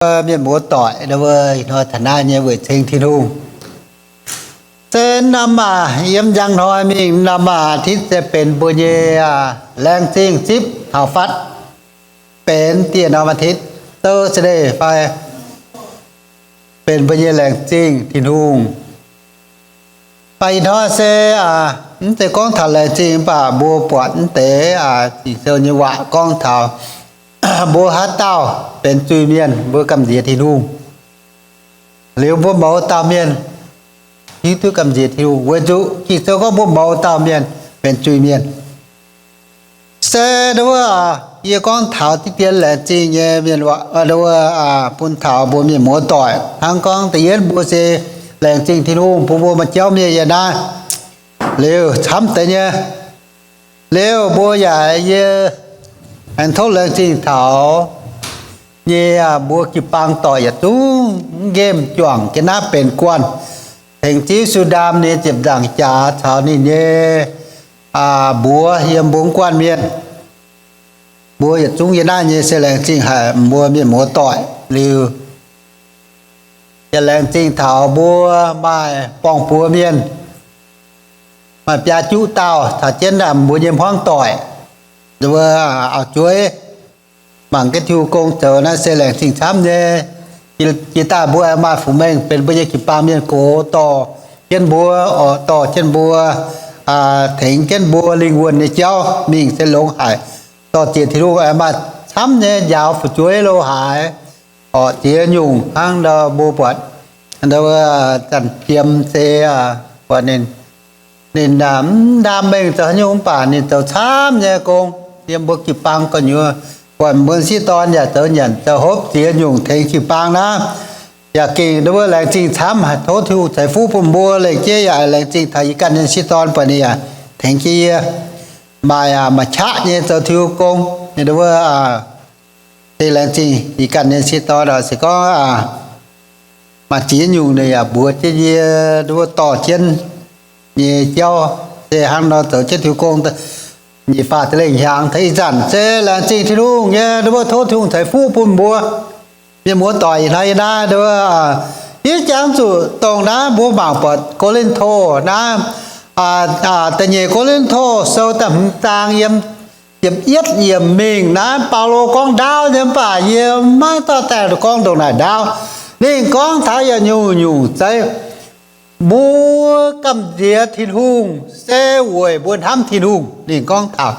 mbuo mienh muoz-doic, ih hnoi taux naaiv nyei weic ceng Tin-Hungh. Se norm aac, yiem njang hnoi mingh norm aac อาทิตย์ se benx mbuo nyei laengz zingh zipv taux fatv, benx dieh norm อาทิตย์, Thursday fai benx mbuo nyei laengz zingh Tin-Hungh. Mv baac ih hnoi se mv zeiz gorngv taux laengz zingh, mv baac mbuo buatc mv deix Ging-Sou nyei waac gorngv taux mbuo haaix dauh benx zuiz mienh mbuo gamh nziex Tin-Hungh. Liuz mbuo mouz dauh mienh hiuv duqv gamh nziex Tin-Hungh weic zuqc Ging-Sou gorngv mbuo mouz dauh mienh benx zuiz mienh. Se wuov, yie gorngv taux diqv dien laengz zingh nyei mienh, wuov, bun taux mbuo mienh muoz-doic hnangv. Gorngv da'yietv mbuo se laengz zingh Tin-Hungh bun mbuo maaih jauv mienh yiem naaiv. Liuz camv deix nyei, liuz mbuo yaac yie aengx tov laengz zingh taux nyei mbuo jiu-baang doic yietc zungv nqemh juangc jienv naaiv benx guanh tengx Ziouv Yesu ndaam nyei ziepc nzaangc jaax caux ninh nyei mbuox yiem mbuo guanh mienh. Mbuo yietc zungv yiem naaiv nyei se laengz zingh haic mbuo mienh muoz-doic. Liuz yaac laengz zingh taux mbuo maaih buangh-buoz mienh, maaih biaa juqv dauh taux jienv mbuo nyei hmuangv doic, mbuo auv-jueiv mangc gaax Tin-Hungh gong zoux naaiv se laengz zingh camv nyei. Jiex daaih mbuo maaih fu'mengh benx mbuo nyei jiu-baang mienh gox dorh jienv mbuo, dorh jienv mbuo, tengx jienv mbuo lingh wuonh nyei jauv mingh se longx haic. Dorh ziex Tin-Hungh maaih camv nyei njaaux fu'jueiv lo haaix, orqc ziex nyungc hnangv nor mbuo buatc Zanc Jiem se buatc ninh, ninh mv ndaam mengh zoux haaix nyungc mv baac ninh zoux camv nyei gong yiem mbuo jiu-baang gu'nyuoz. Buatc mbuo sieqv dorn yaac zoux nyanc zoux hopv ziex nyungc tengx jiu-baang naaiv. Yaac gengh wuov laengz zingh camv haic, tov Tin-Hungh ceix fuqv bun mbuo. Lengc jeiv yaac laengz zingh taux yie ganh nyei sieqv dorn buatc ninh yaac tengx jienv yie maaih, maaih qaqv nyei zoux Tin-Hungh gong. Wuov, se laengz zingh yie ganh nyei sieqv dorn se gorngv maaih ziex nyungc ninh yaac mbuox jienv yie wuov dorh jienv nyei jauv se hnangv nor zoux jienv Tin-Hungh gong. Nyic faah deix lengh hnyangx taux ih zanc se laengz zingh Tin-Hungh nyei wuov, tov Tin-Hungh ceix fuqv bun mbuo mienh muoz-doic ih hnoi yiem naaiv wuov. Yie jangx zuqc dongh naaiv mbuo mangc buatc Ko^lin^to naaiv, da'nyeic Ko^lin^to sou da'hmz zaang yiem ziepc yietv yiemc mingh naaiv Baulo gorngv ndaauv nyei, mv baac yie maiv dorh daaih gorngv ndongc naaic ndaauv. Ninh gorngv taux yietc nyungc nyungc zeiv mbuo gamh nziex Tin-Hungh se weic mbuo hnamv Tin-Hungh. Ninh gorngv taux,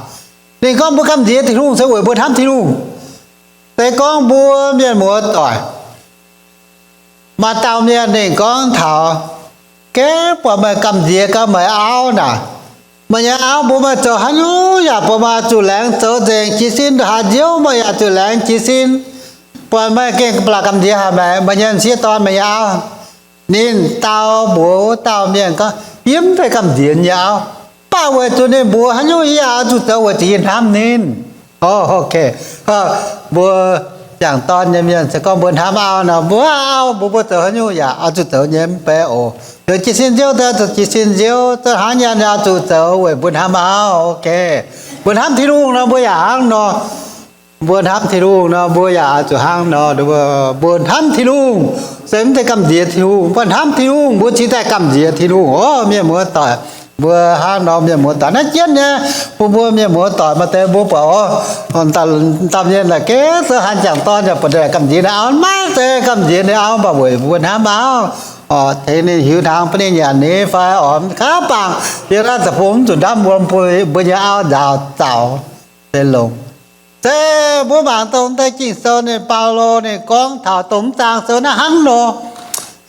ninh gorngv mbuo gamh nziex Tin-Hungh se weic mbuo hnamv Tin-Hungh. Se gorngv mbuo mienh muoz-doic maaih dauh mienh ninh gorngv taux, Gaeqv buatc meih gamh nziex gauh meih auv naaic, meih nyei auv mbuo maaih zoux haaix nyungc yaac buatc meih zuqc laengz zoux nzengc jiez sin, haaix nziouv meih yaac zuqc laengz jiez sin, buatc meih gengh ba'laqc gamh nziex haic meih, meih nyei sieqv dorn, meih nyei auv. Ninh dau mbuox wuov dauh mienh gorngv, Yie mv zeiz gamh nziex nyei auv, mv baac weic zuqc ninh mbuox haaix nyungc yie yaac oix zuqc zoux weic zuqc yie hnamv ninh. O, ok. Mbuo jangc dorn nyei mienh se gorngv mbuo hnamv auv nor, mbuo auv mbuox mbuo zoux haaix nyungc yaac oix zuqc zoux nyei mv bei oc. Zoux jiez sin nziouv daaih zoux jiez sin nziouv, zoux haaix nyungc yaac oix zuqc zoux weic mbuo hnamv auv. Ok, mbuo hnamv Tin-Hungh nor mbuo yaac hnangv nor. Mbuo hnamv Tin-Hungh nor mbuo yaac oix zuqc hnangv nor. Mbuo hnamv Tin-Hungh se mv zeiz gamh nziex Tin-Hungh. Mbuo hnamv Tin-Hungh mbuo cingx daaih gamh nziex Tin-Hungh. O, mienh muoz-doic, mbuo hnangv nor mienh muoz-doic naaiv jienv nyei, bun mbuo mienh muoz-doic maaih deix mbuo buatc, o, dauh mienh naaic gengh zoux haaix jangc dorn yaac buatc gamh nziex ninh auv, maiv zeiz gamh nziex ninh auv, mv baac weic mbuo hnamv auv, tengx ninh hiuv hnaangx bun ninh nyanc nyei fai oc. Kaav bangc yiem naaiv deic-bung mv zuqc ndamv wuom bun mbuo nyei auv nzaaux zaux se longx. Se mbuo mangc dongh deix Ging-Sou ninh, Baulo ninh gorngv taux dongh mv zaang sou naaiv hnangv nor.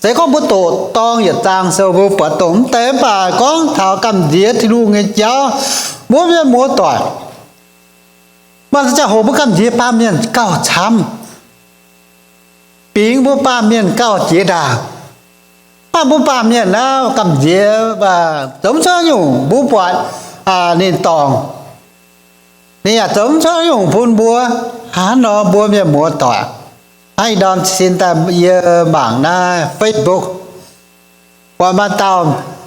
Se gorngv mbuo doqc dorng yietc zaang sou mbuo buatc dongh mv deix, mv baac gorngv taux gamh nziex Tin-Hungh nyei jauv, mbuo mienh muoz-doic, maaih ziangh hoc mbuo gamh nziex baamh mienh gauh camv. Bingx mbuo baamh mienh gauh jiex ndaangc. Mv baac mbuo baamh mienh naaiv gamh nziex zoux mv cuotv nyungc, mbuo buatc ninh dorngc, ninh yaac zoux mv cuotv nyungc bun mbuo. Hnangv nor mbuo mienh muoz-doic, hnangv ih ndorm sin daaih yie mangc naaiv Facebook, buatc maaih dauh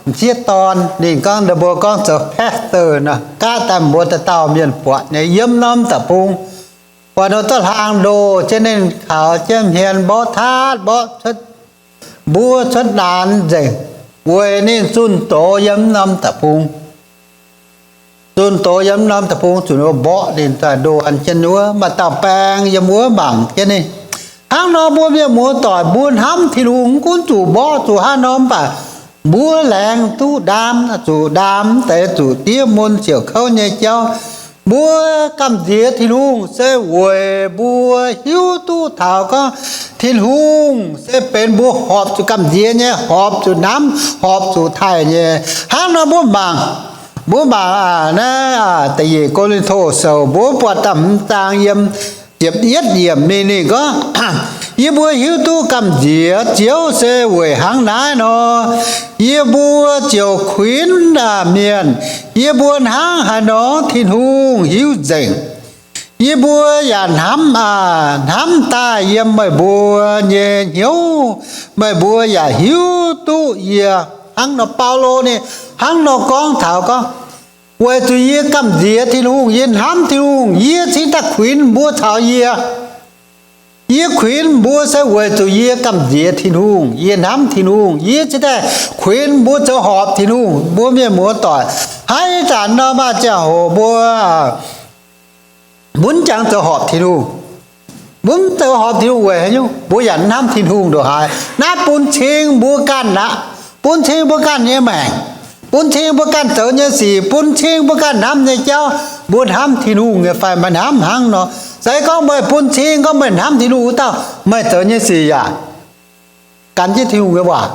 m'sieqv dorn, ninh gorngv, mbuo gorngv zoux pastor nor, gaav daaih mbuo dauh dauh mienh buatc nyei yiem norm deic-bung. buatc nor zorqv hlaang ndoh jienv ninh, kaux jienv hmien mborqv taatv mborqv cuotv, mbuov cuotv naanx nzengc, weic ninh zunh doz yiem norm deic-bung. Zunh doz yiem norm deic-bung zuqc mborqv ninh daaih ndoh an jienv wuov, maaih dauh baeng yiem wuov mangc jienv ninh. Hnangv nor mbuo mienh muoz-doic, mbuo hnamv Tin-Hungh mv gunv zuqc mborqv zuqc haaix norm, mv baac mbuo laengz duqv ndaam, zuqc ndaam deix, zuqc diev mun ziouc kouv nyei jauv. Mbuo gamh nziex Tin-Hungh se weic mbuo hiuv duqv taux gorngv Tin-Hungh se benx mbuo horpc zuqc gamh nziex nyei, horpc zuqc hnamv, horpc zuqc taaih nyei. Hnangv nor mbuo mangc, mbuo mangc aac, naaiv aac, Da'nyeic Ko^lin^to Sou mbuo buatc da'hmz zaang yiem ziepc yietv yiemc mingh ninh gorngv, yie mbuo hiuv duqv gamh nziex Ziouv se weic hnangv naaiv nor, yie mbuo ziouc kuinx mienh, yie mbuo hnangv haaix nor Tin-Hungh hiuv nzengc. Yie mbuo yaac hnamv, hnamv daaih yiem meih mbuo nyei hnyouv, meih mbuo yaac hiuv duqv yie. Hnangv nor Baulo ninh hnangv nor gorngv taux gorngv, weic zuqc yie gamh nziex Tin-Hungh, yie hnamv Tin-Hungh, yie cingx daaih kuinx mbuo caux yie. Yie kuinx mbuo se weic zuqc yie gamh nziex Tin-Hungh, yie hnamv Tin-Hungh, yie cingx daaih kuinx mbuo zoux horpc Tin-Hungh. Mbuo mienh muoz-doic, haaix zanc nor maaih ziangh hoc mbuo mv jangx zoux horpc Tin-Hungh. Mbuo mv zoux horpc Tin-Hungh weic haaix nyungc? Mbuo yaac mv hnamv Tin-Hungh ndongc haaix. Naaiv bun cing mbuo ganh aqv. Bun cing mbuo ganh nyei maengc, bun cing mbuo ganh zoux nyei sic, bun cing mbuo ganh hnamv nyei jauv, mbuo hnamv Tin-Hungh nyei fai maiv hnamv hnangv nor. Se gorngv meih bun cing gorngv meih hnamv Tin-Hungh wuov dauh, meih zoux nyei sic yaac gan jienv Tin-Hungh nyei waac.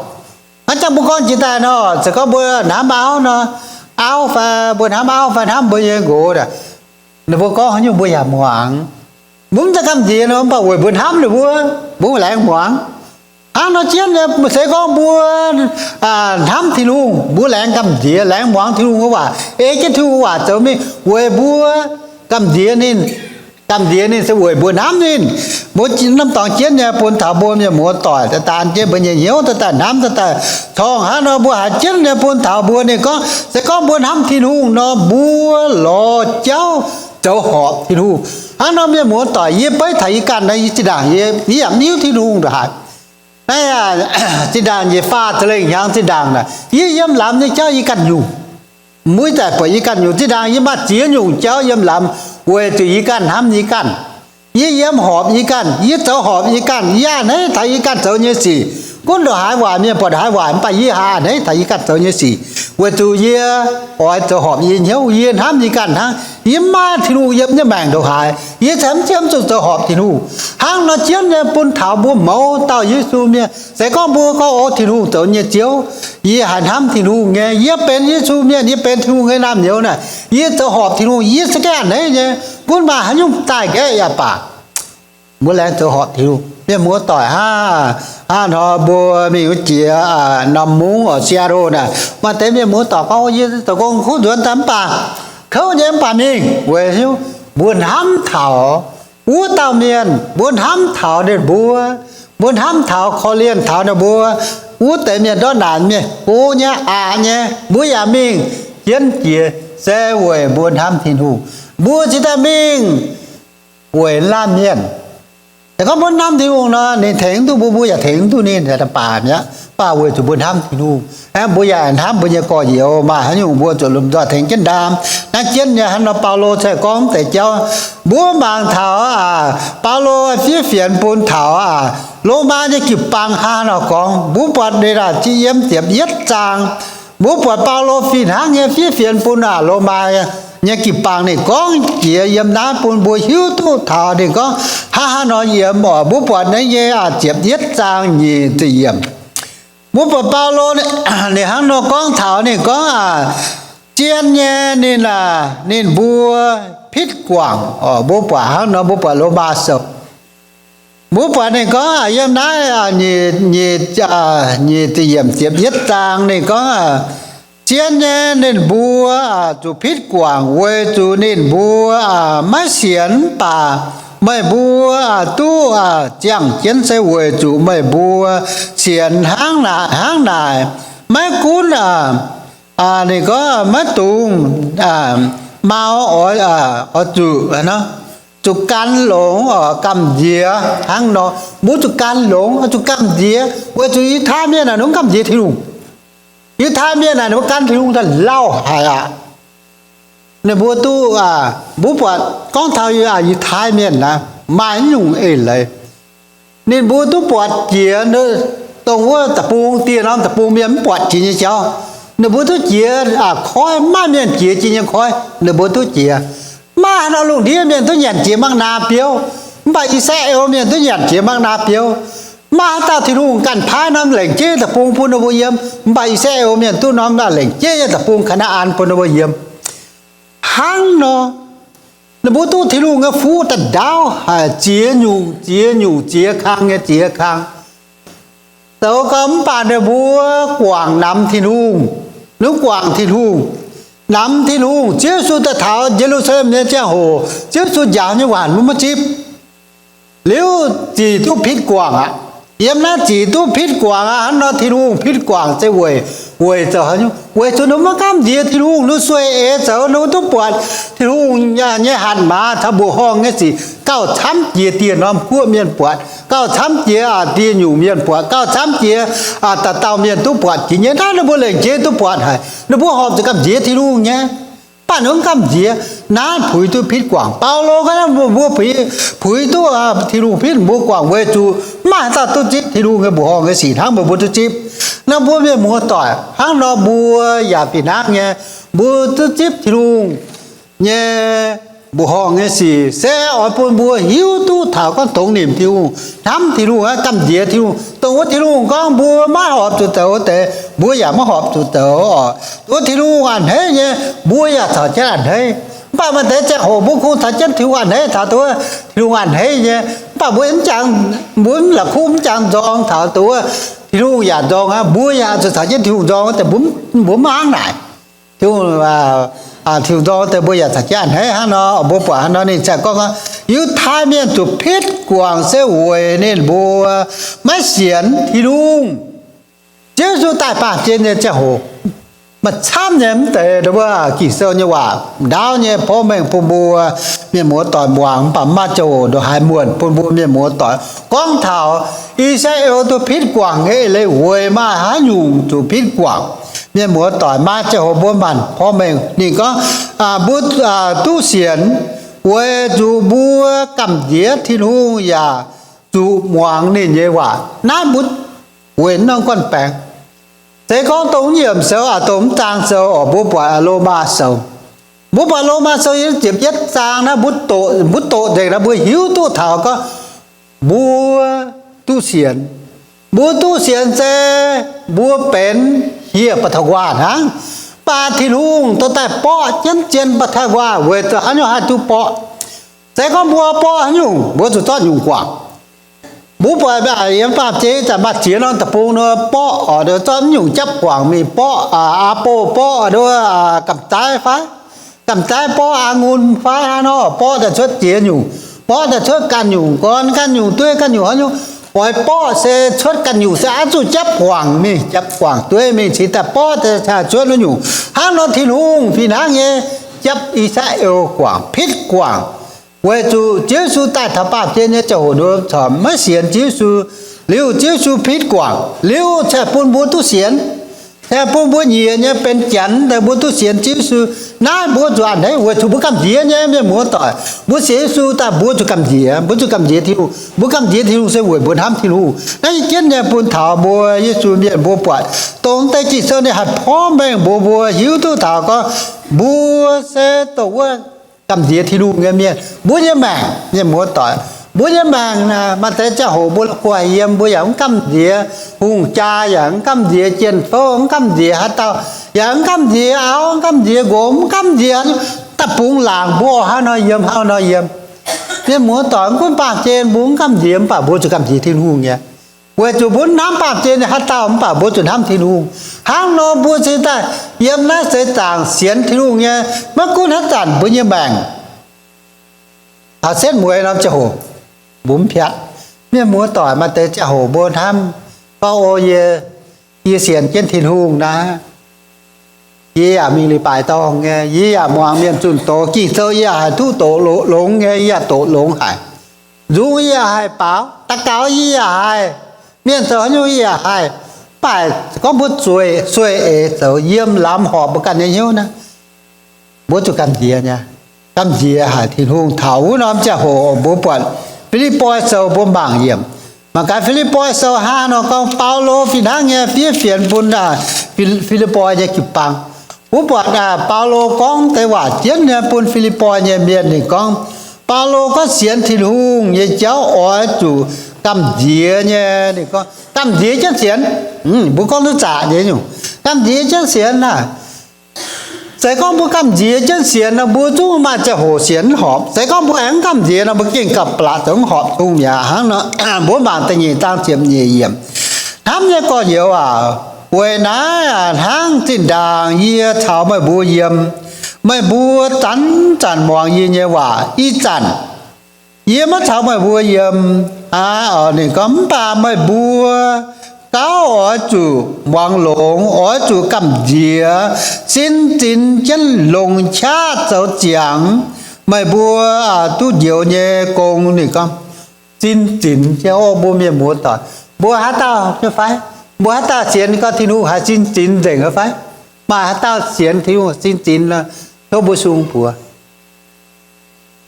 Hnangv jangx mbuo gorngv jiex daaih nor, se gorngv mbuo hnamv auv nor, auv fai mbuo hnamv auv fai hnamv mbuo nyei nqox, ninh mbuo gorngv haaix nyungc mbuo yaac muangx. Mbuo mv zeiz gamh nziex nor, mv baac weic mbuo hnamv ninh mbuo, mbuo laengz muangx. Hnangv nor jienv nyei, se gorngv mbuo hnamv Tin-Hungh, mbuo laengz gamh nziex, laengz muangx Tin-Hungh nyei waac, ei jienv Tin-Hungh waac zoux mingh weic mbuo gamh nziex ninh. Gamh nziex ninh se weic mbuo hnamv ninh. Mbuo norm dorngx jienv nyei bun taux mbuo mienh muoz-doic daan jienv mbuo nyei hnyouv daaih hnamv daaih corngh hnangv nor, mbuo haiz jienv nyei bun taux mbuo ninh gorngv, se gorngv mbuo hnamv Tin-Hungh nor, mbuo lorz jauv zoux horpc Tin-Hungh. Hnangv nor mienh muoz-doic, yie beiv taux yie ganh nor, yie zinh ndaangc yie, yie yaac mv hiuv Tin-Hungh ndongc haaix. Naaiv zinh ndaangc njiec faah ziepc lengh hnyangx zinh ndaangc naaic, yie yiem lamz nyei jauv yie ganh nyungc. Mv muiv daaih buatc yie ganh nyungc zinh ndaangc yie maaih ziex nyungc jauv yiem lamz weic zuqc yie ganh hnamv yie ganh. Yie yiem horpc yie ganh, yie zoux horpc yie ganh, yie a'hneiv taux yie ganh zoux nyei sic. Gunv ndongc haaix waaic mienh buatc ndongc haaix waaic, mv baac yie a'hneiv taux yie ganh zoux nyei sic, weic zuqc yie oix zoux horpc yie hnyouv, yie hnamv yie ganh hnangv. Yie mv maaih Tin-Hungh yiem nyei maengc ndongc haaix, yie cingx mv jienv zuqc zoux horpc Tin-Hungh. Hnangv nor jienv nyei bun taux mbuo mouz dauh Yesu mienh, se gorngv mbuo gorngv, O Tin-Hungh zoux nyei Ziouv, yie haiz hnamv Tin-Hungh nyei, yie benx Yesu mienh, yie benx Tin-Hungh nyei naamh nyouz naaic, yie zoux horpc Tin-Hungh, yie za'gengh a'hneiv nyei. Gunv maaih haaix nyungc daaih nqaeqv yaac baac, mbuo laengz zoux horpc Tin-Hungh. Mienh muoz-doic, hnangv nor mbuo mingh wuov jiex norm mungv oc, Seattle naaic, maaih deix mienh muoz-doic gorngv, Yie zoux gong kuv nzuonx daaih mv baac kouv nyei mv baac mingh, weic haaix nyungc? Mbuo hnamv taux, wuov dauh mienh, mbuo hnamv taux ninh mbuo, mbuo hnamv taux, korv-lienh taux ninh mbuo. Wuov deix mienh ndortv naanc mienh, go nyei, aqc nyei, mbuo yaac mingh jienv jiex, se weic mbuo hnamv Tin-Hungh. Mbuo cingx daaih mingh weic laanh mienh. Se gorngv mbuo hnamv Tin-Hungh nor, ninh tengx mv duqv mbuo, mbuo yaac tengx mv duqv ninh, baac mi'aqv. Mv baac weic zuqc mbuo hnamv Tin-Hungh, aeqv, mbuo yaac hnamv mbuo nyei gorx-youz, maaih haaix nyungc mbuo zuqc lomh nzoih tengx jienv ndaam. Naaiv jienv nyei hnangv nor, Baulo se gorngv deix jauv, mbuo mangc taux aac, Baulo fiev fienx bun taux aac, Lomaa nyei jiu-baang hnangv haaix nor gorngv. Mbuo buatc ninh aac, yiem ziepc yietv zaang, mbuo buatc Baulo fih hnangv nyei fiev fienx bun aac, Lomaa nyei jiu-baang. Ninh gorngv jiex yiem naaiv bun mbuo hiuv duqv taux ninh gorngv hnangv haaix nor yiem oc. Mbuo buatc naaiv nyei aac, ziepc yietv zaang nyic ziepc. Mbuo buatc Baulo ninh hnangv nor gorngv taux ninh gorngv aac, zien nyei ninh aac, ninh mbuo pitv guangc oc. Mbuo buatc hnangv nor, mbuo buatc Lomaa Sou, mbuo buatc ninh gorngv yiem naaiv nyic, nyic ziepc yietv zaang ninh gorngv, zien nyei ninh mbuo zuqc pitv guangc weic zuqc ninh mbuo maiv sienx, mv baac meih mbuo duqv ziangh jienv se weic zuqc meih mbuo sienx hnangv naaic, hnangv naaic. Maiv gunv ninh gorngv maiv dungx mau oix zuqc nor, zuqc gan longx, gamh nziex hnangv nor. Mbuo zuqc gan longx, zuqc gamh nziex, weic zuqc Yiutai Mienh naaic ninh mv gamh nziex Tin-Hungh. Yiutai Mienh naaic ninh mbuo gan Tin-Hungh daaih lauh haic aqv. Ninh mbuo duqv, mbuo buatc gorngv taux Yiutai Mienh naaic maaih nyungc eix leiz. Ninh mbuo duqv buatc jiex dongh wuov deic-bung, dieh norm deic-bung mienh mv buatc jiex nyei jauv. Ninh mbuo duqv jiex koiv, mv maaih mienh jiex jiex nyei koiv, ninh mbuo duqv jiex. Mv maaih haaix norm lungh ndiev mienh duqv nyanc jiex makv naa biouv, mv baac I^saa^laa^en mienh duqv nyanc jiex makv naa biouv. Mv maaih haaix dauh Tin-Hungh ganh paaiv norm lengc jeiv deic-bung bun ninh mbuo yiem, mv baac I^saa^laa^en mienh duqv norm lengc jeiv nyei deic-bung, Kaa^naa^an, bun ninh mbuo yiem. Hnangv nor, ninh mbuo duqv Tin-Hungh nyei fuqv daaih ndaauv haic, ziex nyungc ziex nyungc, ziex kang nyei ziex kang. Zoux gau mv baac ninh mbuo guangc namx Tin-Hungh. Ninh mbuo guangc Tin-Hungh, namx Tin-Hungh. Ziouv Yesu daaih taux Ye^lu^saa^lem nyei ziangh hoc, Ziouv Yesu njaaux nyei waac mbuo maiv zipv. Liuz zic duqv pitv guangc aqv. Yiem naaiv zic duqv pitv guangc aqv. Hnangv nor Tin-Hungh pitv guangc se weic, weic zoux haaix nyungc? Weic zuqc ninh maiv gamh nziex Tin-Hungh, ninh sueih eix zoux, ninh maiv duqv buatc Tin-Hungh nyei hatc maaz caux mbuoqc horngh nyei sic gauh camv jiex dieh norm guoqv mienh buatc, gauh camv jiex dieh nyungc mienh buatc, gauh camv jiex dauh dauh mienh duqv buatc jiex nyei. Naaiv ninh mbuo lengc jeiv duqv buatc haic. Ninh mbuo horpc zuqc gamh nziex Tin-Hungh nyei. Mv baac ninh mv gamh nziex. Naaiv puix duqv pitv guangc. Baulo gorngv mbuo puix, puix duqv Tin-Hungh pitv mbuo guangc weic zuqc mv maaih haaix dauh duqv zipv Tin-Hungh nyei mbuoqc horngh nyei sic hnangv meih mbuo duqv zipv. Naaiv mbuo mienh muoz-doic hnangv nor mbuo yaac fih hnangv nyei, mbuo duqv zipv Tin-Hungh nyei mbuoqc horngh nyei sic se oix bun mbuo hiuv duqv taux gorngv dongz nimc Tin-Hungh, hnamv Tin-Hungh, gamh nziex Tin-Hungh. Dongh wuov Tin-Hungh gorngv mbuo maiv horpc zuqc zoux wuov deix, mbuo yaac maiv horpc zuqc zoux oc. Dongh wuov Tin-Hungh a'hneiv nyei, mbuo yaac caux jienv a'hneiv. Mv baac maaih deix ziangh hoc mbuo kungx caux jienv Tin-Hungh a'hneiv, taux dongh wuov Tin-Hungh a'hneiv nyei. Mv baac mbuo mv jangx, mbuo mv la'kuqv mv jangx nzorng taux dongh wuov Tin-Hungh yaac nzorng aqv. Mbuo yaac zuqc caux jienv Tin-Hungh nzorng, deix mbuo mv hnangv naaic. Tin-Hungh, Tin-Hungh nzorng deix mbuo yaac caux jienv a'hneiv hnangv nor. Mbuo buatc hnangv nor ninh ziouc gorngv, Yiutai Mienh zuqc pitv guangc se weic ninh mbuo maiv sienx Tin-Hungh. Ziouv Yesu daaih baamh gen nyei ziangh hoc, maaih camv nyei mv deix wuov Ging-Sou nyei waac ndaauv nyei porv mengh bun mbuo mienh muoz-doic muangx. Mv baac maaih ziangh hoc ndongc haaix muonc bun mbuo mienh muoz-doic gorngv taux I^saa^laa^en duqv pitv guangc nyei eix leiz weic maaih haaix nyungc zuqc pitv guangc. Mienh muoz-doic, maaih ziangh hoc mbuo maanc porv mengh ninh gorngv, mbuo duqv sienx weic zuqc mbuo gamh nziex Tin-Hungh yaac zuqc muangx ninh nyei waac. Naaiv mbuo weic norm gorn-baengx. Se gorngv dongh yiemc sou, aa, dongh mv zaang sou oc, mbuo buatc Lomaa Sou. Mbuo buatc Lomaa Sou yietv ziepc yietv zaang naaiv, mbuo doqc, mbuo doqc nzengc naaiv, mbuo hiuv duqv taux gorngv mbuo duqv sienx. Mbuo duqv sienx se mbuo benx hieh ba'tauh nquaah hnangv. Mv baac Tin-Hungh dorh daaih borqv jienv zien ba'tauh nquaah weic zuqc haaix nyungc haih duqv borqv? Se gorngv mbuo borqv haaix nyungc, mbuo zuqc zorqv nyungc guangc. Mbuo buatc yiem baamh gen zanc maaih ziex norm deic-bung nor, borqv oc, zorqv nyungc japv guangc mingh borqv, aa, aa, bouh borqv nduov, aa, gamh zaaiv fai, gamh zaaiv borqv aa ngun fai hnangv nor, borqv daaih cuotv ziex nyungc, borqv daaih cuotv ganh nyungc gorn, ganh nyungc dueiv, ganh nyungc haaix nyungc. Oix borqv se cuotv ganh nyungc se oix zuqc japv guangc mingh, japv guangc dueiv mingh cingx daaih borqv daaih cuotv wuov nyungc. Hnangv nor Tin-Hungh fih hnangv nyei japv I^saa^laa^en guangc, pitv guangc. Weic zuqc Ziouv Yesu daaih taux baamh gen nyei ziangh hoc ninh corc maiv sienx Ziouv Yesu. Liuz Ziouv Yesu pitv guangc liuz, cingx bun mbuo duqv sienx, cingx bun mbuo nyiec nyei benx janx daaih mbuo duqv sienx Ziouv Yesu. Naaiv mbuo zuqc a'hneiv weic zuqc mbuo gamh nziex nyei, mienh muoz-doic. Mbuo sienx Yesu daaih mbuo zuqc gamh nziex, mbuo zuqc gamh nziex Tin-Hungh. Mbuo gamh nziex Tin-Hungh se weic mbuo hnamv Tin-Hungh. Naaiv nyei jienv nyei bun taux mbuo Yesu mienh mbuo buatc dongh deix Ging-Sou ninh haih porv mengh mbuox mbuo hiuv duqv taux gorngv mbuo se dongh wuov gamh nziex Tin-Hungh nyei mienh. Mbuo nyei maengc, mienh muoz-doic, mbuo nyei maengc, maaih deix ziangh hoc mbuo la'guaih yiem, mbuo yaac mv gamh nziex hungh jaa, yaac mv gamh nziex jien-fouv, mv gamh nziex haaix dauh, yaac mv gamh nziex auv, mv gamh nziex nqox, mv gamh nziex da'bungx laangc, mbuo hnangv nor yiem, hnangv nor yiem. Mienh muoz-doic, mv gunv baamh gen mbuo mv gamh nziex, mv baac mbuo zuqc gamh nziex Tin-Hungh nyei. Weic zuqc mbuo hnamv baamh gen nyei haaix dauh, mv baac mbuo zuqc hnamv Tin-Hungh. Hnangv nor mbuo cingx daaih yiem naaiv seix zaangc sienx Tin-Hungh nyei, maiv gunv haaix zanc mbuo nyei maengc taux setv mueiz norm ziangh hoc, mbuo mv piatv. Mienh muoz-doic, maaih deix ziangh hoc mbuo hnamv gorngv, O, yie, yie sienx jienv Tin-Hungh naaiv, Yie yaac mingh leiz-baaix dorngh nyei, yie yaac muangx mienh zunh doz. Ging-Sou yie yaac haih duqv doqc longx nyei, yie yaac doqc longx haic. Nzung yie yaac haih baaux, daux gaux yie yaac haih, mienh zoux haaix nyungc yie yaac haih. Mv baac gorngv mbuo zueiz, sueih eix zoux, yiem lamz horpc mbuo ganh nyei hnyouv naaiv, mbuo zuqc gamh nziex nyei. Gamh nziex haic Tin-Hungh taux wuov norm ziangh hoc. Mbuo buatc Fi^lipv^poi Sou mbuo mangc yiemc. Mangc gaax Fi^lipv^poi Sou hnangv nor gorngv, Baulo fih hnangv nyei fiev fienx bun Fi^lipv^poi nyei jiu-baang. Mbuo buatc Baulo gorngv deix waac jienv nyei bun Fi^lipv^poi nyei mienh. Ninh gorngv, Baulo gorngv sienx Tin-Hungh nyei jauv oix zuqc gamh nziex nyei. Ninh gorngv gamh nziex jienv sienx. Mbuo gorngv duqv zaqc nyei nyungc, gamh nziex jienv sienx naaic. Se gorngv mbuo gamh nziex jienv sienx nor, mbuo zungv maaih ziangh hoc sienx mv horpc. Se gorngv mbuo aengx mv gamh nziex nor, mbuo gengh gauh blatc zoux mv horpc Tin-Hungh mi'aqv. Hnangv nor, mbuo mangc da'nyeic zaang ziepc nyeic yiemc. Hnamv nyei gorx-youz aac, weic naaiv hnangv zinh ndaangc yie caux meih mbuo yiem, meih mbuo zanc-zanc muangx yie nyei waac. Ih zanc yie maiv caux meih mbuo yiem aqv. Ninh gorngv, mv baac meih mbuo gauh oix zuqc muangx longx, oix zuqc gamh nziex, sin zinx jienv longc qaqv zoux ziangx, meih mbuo duqv njoux nyei gong. Ninh gorngv sin zinx jienv, o mbuo mienh muoz-doic, mbuo haaix dauh nyei fai? Mbuo haaix dauh sienx gorngv Tin-Hungh haih sin zinx nzengc nyei fai? Maaih haaix dauh sienx Tin-Hungh sin zinx nor? Tov mbuo sung buoz.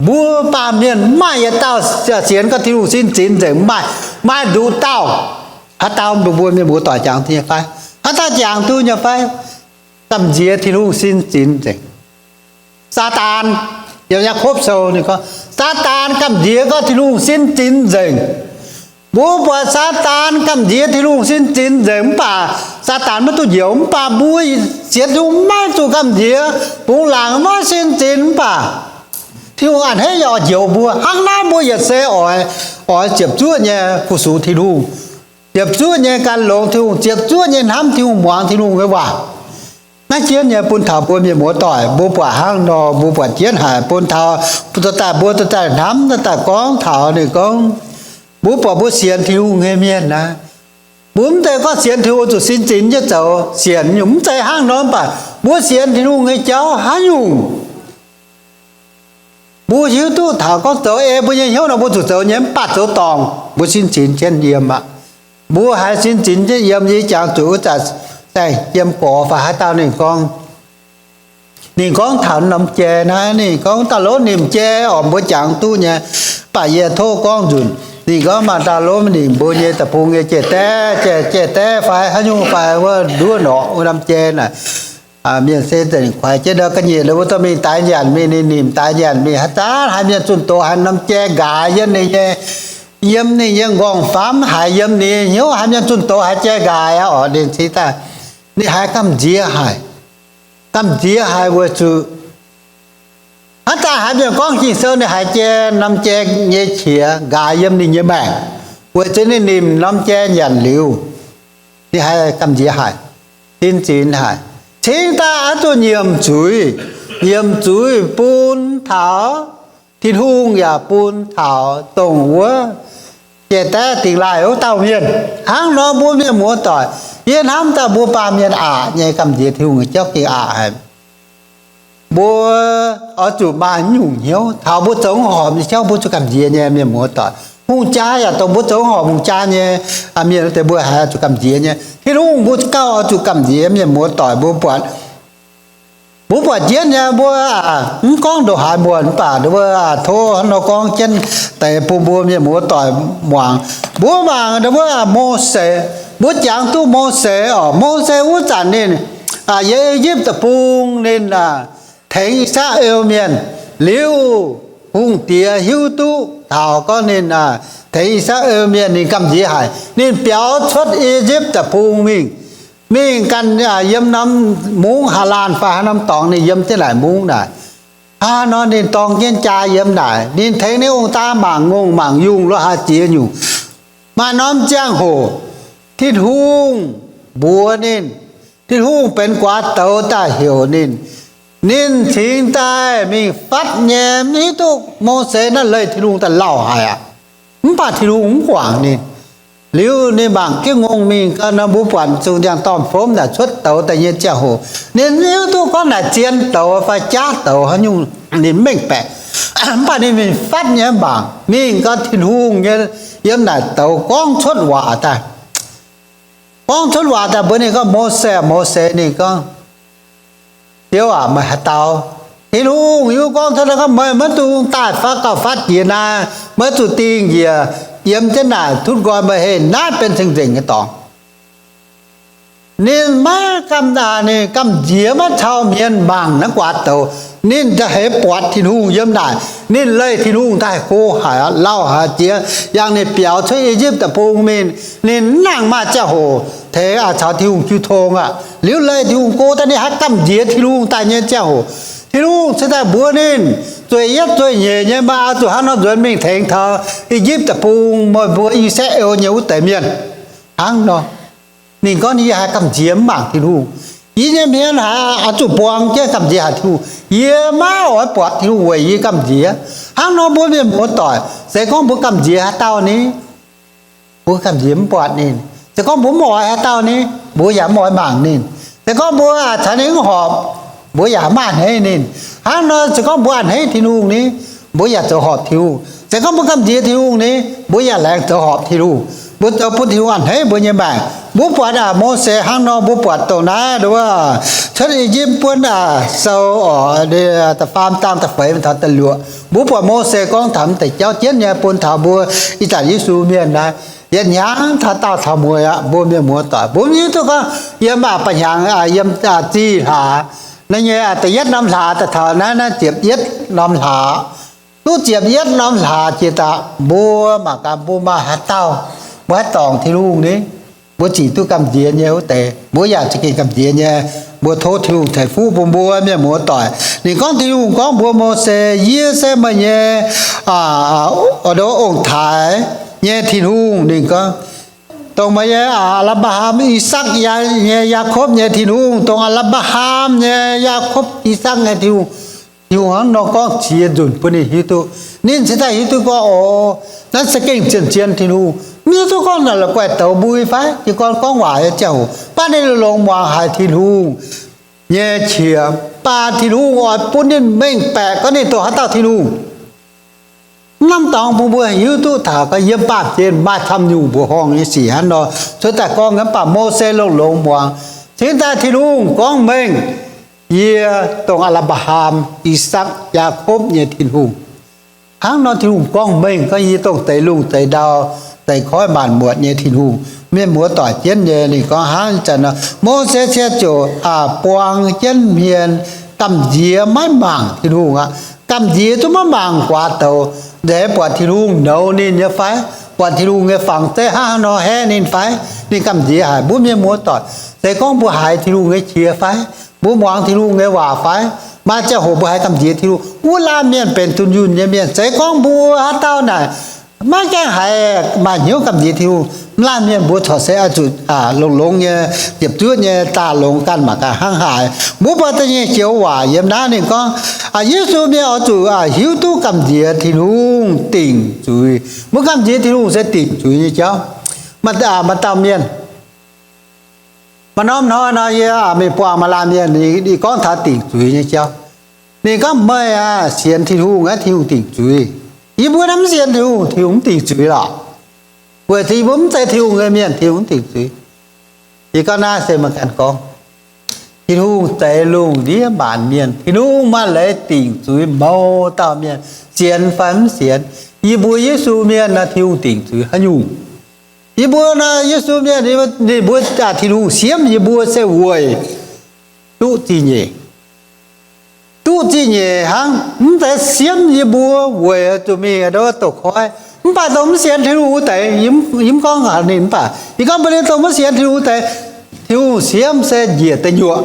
Mbuo baamh mienh maaih yietc dauh sienx gorngv Tin-Hungh sin zinx nzengc? Maaih, maaih nduqc dauh. Haaix dauh mbuo mienh muoz-doic jangx duqv nyei fai? Haaix dauh jangx duqv nyei fai? Gamh nziex Tin-Hungh sin zinx nzengc. Saadaan, yiem Yaakopv Sou ninh gorngv, Saadaan gamh nziex gorngv Tin-Hungh sin zinx nzengc. Mbuo buatc Saadaan gamh nziex Tin-Hungh sin zinx nzengc, mv baac Saadaan maiv duqv njoux. Mv baac mbuo sienx Tin-Hungh maiv zuqc gamh nziex, bungx laangc maiv sin zinx, mv baac Tin-Hungh a'hneiv yaac oix njoux mbuo. Hnangv naaiv mbuo yietc se oix, oix ziepc zuoqv nyei fu-sux Tin-Hungh, ziepc zuoqv nyei gan longx Tin-Hungh, ziepc zuoqv nyei hnamv Tin-Hungh, muangx Tin-Hungh nyei waac. Naaiv jienv nyei bun taux mbuo mienh muoz-doic, mbuo buatc hnangv nor, mbuo buatc jienv haic. Bun taux dorh daaih mbuo dorh daaih hnamv, dorh daaih gorngv taux ninh gorngv, mbuo buatc mbuo sienx Tin-Hungh nyei mienh naaiv, mbuo mv zeiz gorngv sienx Tin-Hungh zuqc sin zinx nyei zoux sienx nyungc, mv zeiz hnangv nor. Mv baac mbuo sienx Tin-Hungh nyei jauv haaix nyungc, mbuo hiuv duqv taux gorngv zoux ei mbuo nyei hnyouv nor mbuo zuqc zoux nyei, mv baac zoux dorngc mbuo sin zinx jienv yiem aqv. Mbuo haiz sin zinx jienv yiem, yie jangx zuqc wuov zanc saeng-jiem gorx fai haaix dauh ninh gorngv, ninh gorngv taux norm jai naaiv, ninh gorngv dauh lov nimc jai oc, mbuo jangx duqv nyei. Mv baac yie tov gorngv nzunc, ninh gorngv maaih dauh lov nimc mbuo nyei deic-bung nyei jai-daev, jai, jai-daev fai haaix nyungc fai wuov nduov norqc wuov norm jai naaic. Mienh se nzengc kuaix jienv ndau ga'nyiec wuov dorh mingh daix nyanc mingh, ninh nimc daix nyanc mingh. Haaix zanc haiz mienh zunh doz haiz norm jai nqaaix yiem ninh nyei, yiem ninh nyei nqorngv-famv, haiz yiem ninh nyei hnyouv haiz mienh zunh doz haiz jai nqaaix aqv oc, ninh cingx daaih, ninh haiz gamh nziex haic. Gamh nziex haic weic zuqc haaix zanc haiz mienh gorngv Ging-Sou ninh haiz jai, norm jai nyei qiex nqaaix yiem ninh nyei maengc, weic zuqc ninh nimc norm jai nyanc liuz, ninh haiz gamh nziex haic, sin zinx haic. Cingx daaih oix zuqc nyiemc zuiz, nyiemc zuiz bun taux Tin-Hungh yaac bun taux dongh wuov jai-daev dingx laaih wuov dauh mienh. Hnangv nor mbuo mienh muoz-doic, yie hnamv daaih mbuo baamh mienh aqc nyei gamh nziex Tin-Hungh nyei jauv gengh aqc haic. Mbuo oix zuqc maaih nyungc hnyouv taux mbuo zoux mv horpc nyei jauv mbuo zuqc gamh nziex nyei, mienh muoz-doic. Hungh jaa yaac dongh mbuo zoux mv horpc hungh jaa nyei mienh wuov deix mbuo haiz zuqc gamh nziex nyei. Tin-Hungh mbuo gauh oix zuqc gamh nziex, mienh muoz-doic. Mbuo buatc, mbuo buatc jienv nyei, mbuo mv gorngv ndongc haaix muonc mv baac mbuo tov nor gorngv jienv deix bun mbuo mienh muoz-doic muangx. Mbuo mangc wuov Mose, mbuo jangx duqv Mose oc. Mose wuov zanc ninh yiem I^yipv Deic-Bung ninh tengx I^saa^laa^en Mienh. Liuz hungh diex hiuv duqv taux gorngv ninh tengx I^saa^laa^en Mienh, ninh gamh nziex haic. Ninh biaux cuotv I^yipv Deic-Bung mingh, mingh ganh yiem norm mungv Haalaan fai haaix norm dorngx ninh yiem jienv naaic mungv naaic. Hnangv nor ninh dorng jienv jaa yiem naaic, ninh tengx ninh ong-taa mangc ngongh mangc yungh lo haaix ziex nyungc. Maaih norm ziangh hoc Tin-Hungh mbuox ninh, Tin-Hungh benx guaax douz daaih heuc ninh. Ninh cingx daaih mingh fatv nyei, mv hiuv duqv Mose naaiv leih Tin-Hungh daaih lauh haic aqv. Mv baac Tin-Hungh mv guangc ninh. Liuz ninh mangc jienv ngongh mingh gau nor, mbuo buatc zungh ndiangx-dorn-fomv naaic cuotv douz daaih nyei ziangh hoc, ninh hiuv duqv gorngv naaic zien douz fai jaav douz haaix nyungc, ninh mengh baeqc. Mv baac ninh mingh fatv nyei mangc mingh gau Tin-Hungh nyei yiem naaic douz gorngv cuotv waac daaih. Gorngv cuotv waac daaih mbuox ninh gorngv, Mose, Mose, ninh gorngv, Ziouv aac, meih haaix dauh? Tin-Hungh hiuv gorngv cuotv gorngv, meih maiv dungx daaih fatv gauh fatv jiex naaiv, maiv zuqc dingh njiec yiem jienv naaic, tutv nqoi meih heh, naaiv benx cing-nzengc nyei dorngx. Ninh maiv gamh, ninh gamh nziex maiv cau hmien mangc naaiv guaax douz. Ninh haiz buatc Tin-Hungh yiem naaic, ninh leih Tin-Hungh daaih go haic, lauh haic jiex, yangh ninh biaux cuotv I^yipv Deic-Bung mingh, ninh mv nangh maaih ziangh hoc tengx caux Tin-Hungh jiu tong aqv. Liuz leih Tin-Hungh go daaih ninh haih gamh nziex Tin-Hungh daaih nyei ziangh hoc, Tin-Hungh cingx daaih mbuox ninh, zueiz yietv zueiz nyeic nyei, meih oix zuqc hnangv nor nzuonx mingh tengx taux I^yipv Deic-Bung, meih mbuo I^saa^laa^en nyei wuov deix mienh. Hnangv nor, ninh gorngv ninh yie haih gamh nziex mv mangc Tin-Hungh. Yie nyei hmien haiz oix zuqc buang jienv gamh nziex haic Tin-Hungh. Yie maiv oix buatc Tin-Hungh weic yie gamh nziex. Hnangv nor mbuo mienh muoz-doic, se gorngv mbuo gamh nziex haaix dauh ni, mbuo gamh nziex mv buatc ninh. Se gorngv mbuo mv oix haaix dauh ni, mbuo yaac mv oix mangc ninh. Se gorngv mbuo caux ninh mv horpc, mbuo yaac mv a'hneiv ninh. Hnangv nor se gorngv mbuo a'hneiv Tin-Hungh ni, mbuo yaac zoux horpc Tin-Hungh. Se gorngv mbuo gamh nziex Tin-Hungh ni, mbuo yaac laengz zoux horpc Tin-Hungh. Mbuo zoux bun Tin-Hungh a'hneiv mbuo nyei maengc. Mbuo buatc aac, Mose hnangv nor, mbuo buatc dongh naaiv nduov, Cuotv I^yipv Buonv Sou oc, da'faam zaang da'feix taux da'luoqc, mbuo buatc Mose gorngv taux m'deix jauv jienv nyei bun taux mbuo ih zanc Yesu mienh naaiv, yietc hnyangx taux daauh taux mueiz aqv. Mbuo mienh muoz-doic, mbuo mv hiuv duqv gorngv yiem aa, ba'hnyangx aa, yiem aa, zih hlaax naaiv nyei aa, da'yietv norm hlaax daaih taux naaiv, naaiv ziepc yietv norm hlaax, duqv ziepc yietv norm hlaax jiex daaih, mbuo mangc gaax mbuo maaih haaix dauh, mbuo haaix dorngc Tin-Hungh ni, mbuo zic duqv gamh nziex nyei wuov deix, mbuo yaac za'gengh gamh nziex nyei. Mbuo tov Tin-Hungh ceix fuqv bun mbuo mienh muoz-doic. Ninh gorngv, Tin-Hungh gorngv mbuox Mose, Yie se meih nyei aa, ong-taaix nyei Tin-Hungh. Ninh gorngv, dongh meih nyei aa, Apc^laa^ham, I^sakc, Yaa, nyei Yaakopv nyei Tin-Hungh, dongh Apc^laa^ham nyei, Yaakopv, I^sakc nyei Tin-Hungh. Tin-Hungh hnangv nor gorngv qiex nzunc bun ninh hiuv duqv. Ninh cingx daaih hiuv duqv gorngv, o, naaiv za'gengh zien-zien Tin-Hungh. Mv hiuv duqv gorngv naaic la'guaih douz mbui fai jiez gorn gorngv waac nyei ziangh hoc, mv baac ninh longx muangx haic Tin-Hungh nyei qiex, mv baac Tin-Hungh oix bun ninh mengh baeqc gorngv ninh dongh haaix dauh Tin-Hungh. Mv lamh dorngx bun mbuo hiuv duqv taux gorngv yiem baamh gen maaih camv nyungc mbuoqc horngh nyei sic hnangv nor, cuotv daaih gorngv nyei. Mv baac Mose longx-longx muangx, cingx daaih Tin-Hungh gorngv mengh, Yie dongh Apc^laa^ham, I^sakc, Yaakopv nyei Tin-Hungh. Hnangv nor Tin-Hungh gorngv mengh gorngv, Yie dongh zeix lungh zeix ndau, zeix koiv maanc muotc nyei Tin-Hungh. Mienh muoz-doic jienv nyei, ninh gorngv hnangv ih zanc nor, Mose se ziouc aa, buang jienv hmien, gamh nziex maiv mangc Tin-Hungh aqv. Gamh nziex duqv maiv mangc guaax douz, nzengc buatc Tin-Hungh nouz ninh nyei fai, buatc Tin-Hungh nyei fangx zeiv hnangv haaix nor haeqv ninh fai. Ninh gamh nziex haic. Mbuo mienh muoz-doic, se gorngv mbuo haiz Tin-Hungh nyei qiex fai, mbuo muangx Tin-Hungh nyei waac fai, maaih ziangh hoc mbuo haiz gamh nziex Tin-Hungh. Wuov laanh mienh benx dunh yunh nyei mienh. Se gorngv mbuo haaix dauh naaic maiv gaengh haiz maaih hnyouv gamh nziex Tin-Hungh, mv laanh mienh mbuo corc se oix zuqc aa, longx-longx nyei, ziepc zuoqv nyei, daaih longx ganh mangc gaax hnangv haaix. Mbuo buatc da'nyeic joux waac yiem naaiv ninh gorngv, aa, Yesu mienh oix zuqc aa, hiuv duqv gamh nziex Tin-Hungh dingc zuiz. Mbuo gamh nziex Tin-Hungh se dingc zuiz nyei jauv. Maaih, aa, maaih dauh mienh, maaih norm hnoi nor, yie aa, mingh buangh maaih laanh mienh, ninh gorngv taux dingc zuiz nyei jauv. Ninh gorngv, Meih aa, sienx Tin-Hungh aqv, Tin-Hungh dingc zuiz. Yie mbuo naaiv mv sienx Tin-Hungh, Tin-Hungh mv dingc zuiz lorqc. Weic zuqc yie mbuo mv zeiz Tin-Hungh nyei mienh, Tin-Hungh mv dingc zuiz. Yie gorngv naaiv se meih ganh gorngv. Tin-Hungh zeix lungh ndiev maanc mienh. Tin-Hungh maaih leiz dingc zuiz mouz dauh mienh, sienx fai mv sienx. Yie mbuo Yesu mienh nor, Tin-Hungh dingc zuiz haaix nyungc? Yie mbuo nor, Yesu mienh, ninh mbuo aa, Tin-Hungh siemv yie mbuo se weic duqv zingh nyeic. Duqv zingh nyeic hnangv, mv zeiz siemv yie mbuo weic zuqc mingh aa, douz koiv. Mv baac dongh mv sienx Tin-Hungh wuov deix, yie mv, yie mv gorngv haaix ninh, mv baac yie gorngv mbuox ninh, dongh mv sienx Tin-Hungh wuov deix, Tin-Hungh siemv se njiec deic nyuoqc.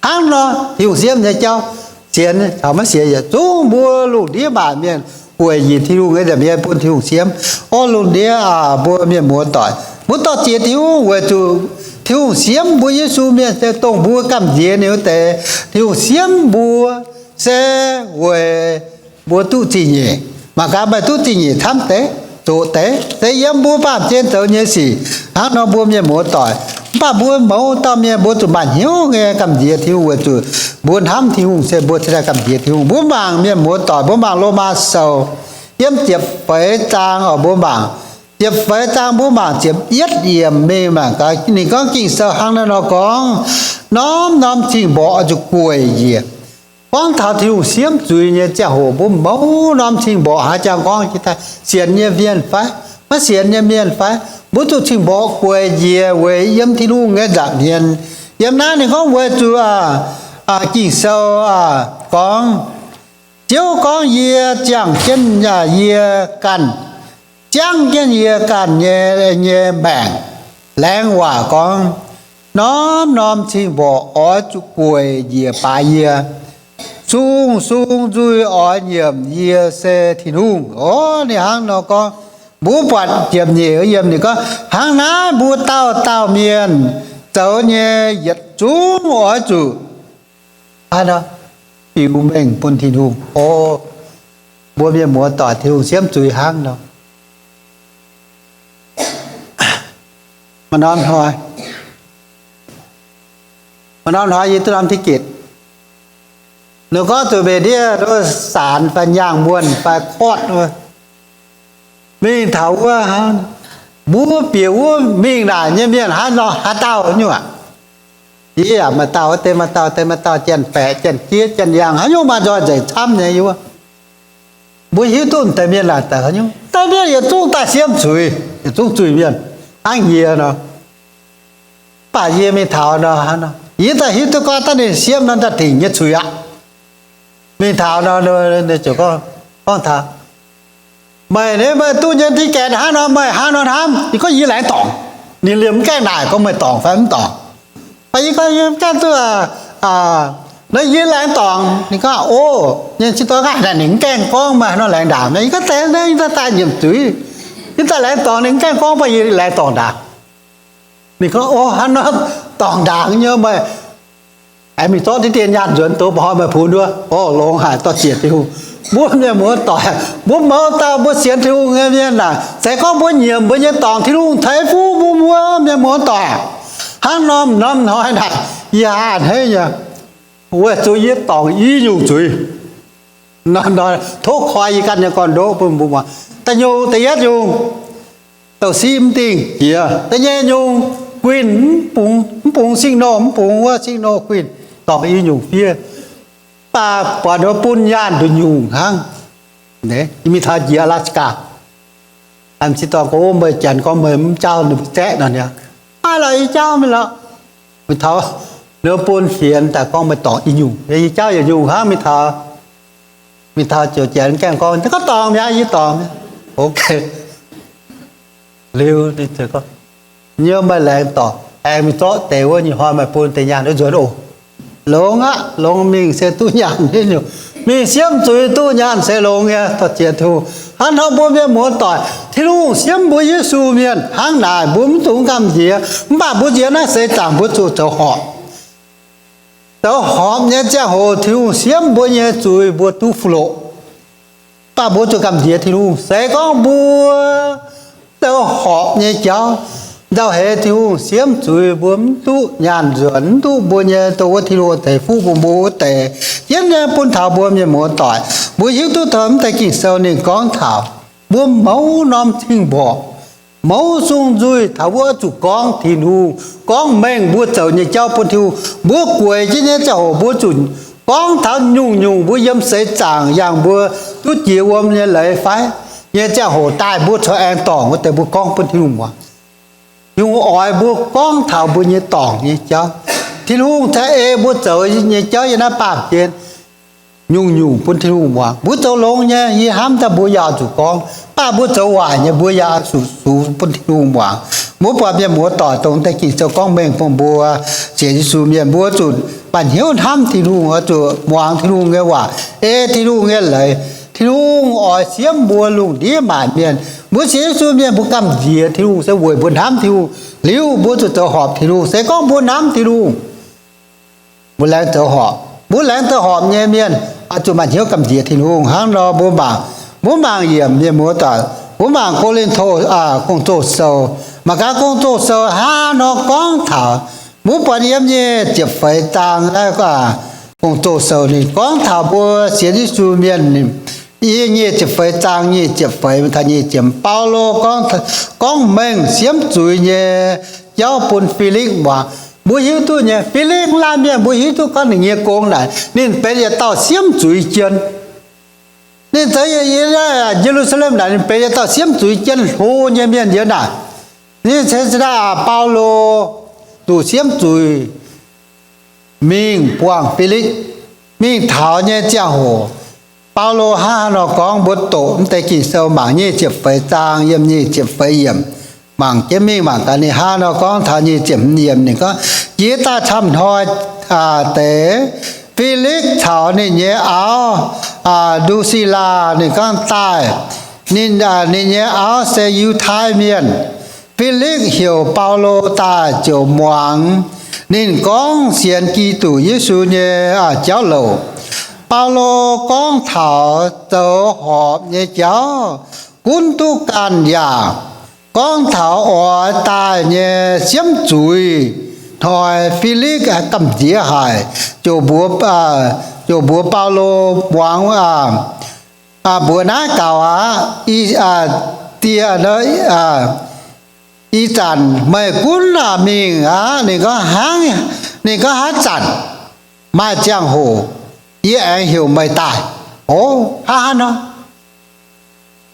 Hnangv nor, Tin-Hungh siemv nyei jauv, sienx caux maiv sienx yietc zungv mbuo lungh ndiev maanc mienh weic nyic Tin-Hungh nyei nza'hmien bun Tin-Hungh siemv. O lungh ndiev aa, mbuo mienh muoz-doic, mbuo dorh jiex Tin-Hungh weic zuqc Tin-Hungh siemv mbuo Yesu mienh se dongh mbuo gamh nziex ninh wuov deix. Tin-Hungh siemv mbuo se weic mbuo duqv zingh nyeic. Mangc gaax meih duqv zingh nyeic camv deix. zoqc deix, se yiem mbuo baamh gen zoux nyei sic. Hnangv nor mbuo mienh muoz-doic, mv baac mbuo mouz dauh mienh mbuo zuqc maaih hnyouv nyei gamh nziex Tin-Hungh weic zuqc mbuo hnamv Tin-Hungh se mbuo cingx daaih gamh nziex Tin-Hungh. Mbuo mangc mienh muoz-doic, mbuo mangc Lomaa Sou yiem ziepc feix zaang oc, mbuo mangc ziepc feix zaang, mbuo mangc ziepc yietv yiemc mingh mangc gaax. Ninh gorngv Ging-Sou hnangv naaiv nor gorngv, norm norm cing-mborqc oix zuqc gueic njiec. Gorngv taux Tin-Hungh siemv zuiz nyei ziangh hoc, mbuo mouz norm cing-mborqc haaix jangx gorngv jiex daaih sienx nyei mienh fai maiv sienx nyei mienh fai, mbuo zuqc cing-mborqc gueic njiec weic yiem Tin-Hungh nyei nza'hmien. Yiem naaiv ninh gorngv weic zuqc Ging-Sou gorngv, Ziouv gorngv, Yie ziangh jienv yie ganh, ziangv jienv yie ganh nyei, nyei maengc. Laengz waac gorngv, norm norm cing-mborqc oix zuqc gueic njiec baaix yie. Sung sung nzuih oix nyiemc yie se Tin-Hungh. Ov, ninh hnangv nor gorngv, mbuo buatc ziepc nyeic yiem ninh gorngv, hnangv naaiv mbuo dauh dauh mienh zoux nyei yietc zungv oix zuqc biux mengh bun Tin-Hungh. Ov, mbuo mienh muoz-doic, Tin-Hungh siemv zuiz hnangv nor. Maaih norm hnoi, maaih norm hnoi yie duqv norm ticket. Ninh gorngv zuqc mbenc ndiev saanx fai nyaangh muonh fai court mingh taux wuov, mbuo bieqc wuov mingh naaic nyei mienh haaix nor, haaix dauh nyungc aqv? Yie yaac maaih dauh wuov deix, maaih dauh deix, maaih dauh janx-baeqc, janx-jieqv, janx-yangh, haaix nyungc maaih nzoih nzengc camv nyei yie wuov. Mbuo hiuv duqv deix mienh naaic daaih haaix nyungc? Deix mienh yietc zungv daaih siemv zuiz, yietc zungv zuiz mienh hnangv yie nor. Mv baac yie mingh taux nor, yie daaih hiuv duqv gorngv daaih ninh siemv nor daaih dingc nyei zuiz aqv. Mingh taux nor, ninh ziouc gorngv, gorngv taux, meih, meih duqv nyei ticket hnangv nor, meih hnangv nor hnamv? Yie gorngv, yie laengz dorngc. Ninh liemh mv gaengh naaic gorngv meih dorngc fai mv dorngc. Yie gorngv, yie mv gaengh duqv, nor yie laengz dorngc. Ninh gorngv, o, nyei cin doix nqaah naaic ninh mv gaengh gorngv meih hnangv nor laengz ndaangc. Yie gorngv, deix naaiv yie daaih daaih nyiemc zuiz. Yie daaih laengz dorngc ninh mv gaengh gorngv, mv baac yie laengz dorngc ndaangc. Ninh gorngv, o, hnangv nor dorngc ndaangc nyei meih. Aengx mingh zorqv diqv dien nyaanh nzuonx doz mba'hnoi meih punx wuov. O, longx haic, dorh ziec Tin-Hungh. Mbuo mienh muoz-doic, mbuo mouz dauh mbuo sienx Tin-Hungh nyei mienh naaic, se gorngv mbuo nyiemc mbuo nyei dorngc, Tin-Hungh ceix fuqv bun mbuo mienh muoz-doic. Hnangv norm norm hnoi naaic, yie a'hneiv nyei, weic zuqc yie dorngc i nyungc zuiz. Nor, nor, tov koi yie ganh nyei gorn-ndoqv bun mbuo muangx. Da'nyungc, da'yietv nyungc, douc siv mv dingh jiex. Da'nyeic nyungc, guinh mv bungx, mv bungx signal, mv bungx wuov signal guinh, dorngc i nyungc fiev. Mv baac buatc ninh bun nyaanh nduqc nyungc hnangv. Yie mingh taux jiex Alaska. M'zing dorngc gorngv, meih janx gorngv meih mv jauv ninh mbuo zaeqv nor niaa. Aav lorqc, yie jauv mingh lorqc. Mingh taux ninh bun fienx daaih gorngv meih dorngc i nyungc. Yie jauv yietc nyungc hnangv, mingh taux, mingh taux ziouc janx gaengh gorngv, gorngv dorngc mi'aqv, yie dorngc mi'aqv. Ok. Liuz, yie gorngv, meih laengz dorngc, aengx mingh zorqv deix wuov nyei hnoi meih bun deix nyaanh wuov nzuonx oc. Longx aqv, longx mingh se duqv nyaanh nyei nyungc. Mingh siemv zuiz duqv nyaanh se longx nyei, dorh ziec Tin-Hungh. Hnangv nor mbuo mienh muoz-doic, Tin-Hungh siemv mbuo Yesu mienh hnangv naaic, mbuo mv dungx gamh nziex. Mv baac mbuo nziex naaiv seix zaangc mbuo zuqc zoux horpc. Zoux horpc nyei ziangh hoc Tin-Hungh siemv mbuo nyei zuiz mbuo duqv fuqv loqc. Mv baac mbuo zuqc gamh nziex Tin-Hungh. Se gorngv mbuo zoux horpc nyei jauv, nzauh heix Tin-Hungh siemv zuiz mbuo mv duqv nyaanh nzuonx, mv duqv mbuo nyei dongh wuov Tin-Hungh ceix fuqv bun mbuo wuov deix, jienv nyei bun taux mbuo mienh muoz-doic. Mbuo hiuv duqv taux mv deix Ging-Sou ninh gorngv taux mbuo mouz norm cing-mborqc, mouz sung nzuih taux wuov zuqc gorngv Tin-Hungh, gorngv mengh mbuo zoux nyei jauv bun Tin-Hungh. Mbuo gueic jienv nyei ziangh hoc mbuo zuqc gorngv taux nyungc-nyungc mbuo yiem seix zaangc yangh mbuo duqv jiex wuom nyei leiz fai nyei ziangh hoc daaih mbuo corc aengx dorngc wuov deix mbuo gorngv bun Tin-Hungh muangx. Tin-Hungh oix mbuo gorngv taux mbuo nyei dorngc nyei jauv. Tin-Hungh cingx ei mbuo zoux nyei jauv yiem naaiv baamh gen nyungc-nyungc bun Tin-Hungh muangx. Mbuo zoux longx nyei, yie hnamv daaih mbuo yaac zuqc gorngv. Mv baac mbuo zoux waaic nyei, mbuo yaac zuqc sux bun Tin-Hungh muangx. Mbuo buatc mienh muoz-doic dongh deix Ging-Sou gorngv mengh bun mbuo sienx Yesu mienh, mbuo zuqc maaih hnyouv hnamv Tin-Hungh, oix zuqc muangx Tin-Hungh nyei waac, ei Tin-Hungh nyei leiz. Tin-Hungh oix siemv mbuo lungh ndiev maanc mienh. Mbuo sienx Yesu mienh mbuo gamh nziex Tin-Hungh se weic mbuo hnamv Tin-Hungh. Liuz mbuo zuqc zoux horpc Tin-Hungh. Se gorngv mbuo hnamv Tin-Hungh, mbuo laengz zoux horpc. Mbuo laengz zoux horpc nyei mienh oix zuqc maaih hnyouv gamh nziex Tin-Hungh. Hnangv nor mbuo mangc, mbuo mangc yiemc mienh muoz-doic, Mbuo mangc Ko^lin^to, Gong-Zoh Sou, mangc gaax Gong-Zoh Sou hnangv nor gorngv taux, mbuo buatc yiem nyei ziepc feix zaang, Gong-Zoh Sou ninh gorngv taux mbuo sienx Yesu mienh, yie nyei ziepc feix zaang nyic ziepc feix taux nyic ziepc, Baulo gorngv, gorngv mengh siemv zuiz nyei jauv bun Filix muangx. Mbuo hiuv duqv nyei, Filix laanh mienh mbuo hiuv duqv gorngv ninh nyei gong naaic ninh benx yietc dauh siemv zuiz jien. Ninh zoux Ye^lu^saa^lem naaic ninh benx yietc dauh siemv zuiz jien hlo nyei mienh yiem naaic. Ninh ceix daaih Baulo zuqc siemv zuiz mingh buangh Filix, mingh taux nyei ziangh hoc, Baulo hnangv haaix nor gorngv, mbuo doqc mv deix Ging-Sou mangc nyic ziepc feix zaang yiem nyic ziepc feix yiemc, mangc jienv mingh mangc gaax ninh hnangv haaix nor gorngv taux nyic ziepc hmz yiemc. Ninh gorngv, jiex daaih camv hnoi deix, Filix caux ninh nyei auv, Ndu^si^laa, ninh gorngv daaih, ninh, ninh nyei auv se Yiutai Mienh. Filix heuc Baulo daaih ziouc muangx ninh gorngv sienx Giduc Yesu nyei jauv louc. Baulo gorngv taux zoux horpc nyei jauv gunv duqv ganh yaac gorngv taux oix daaih nyei siemv zuiz hnoi Filix gamh nziex haic, ziouc mbuox, ziouc mbuox Baulo muangx, mbuox naaiv gaux aqv, die, ih zanc meih gunv mingh aqv. Ninh gorngv hnangv, ninh gorngv haaix zanc maaih ziangh hoc yie aengx heuc meih daaih. O, hnangv haaix nor?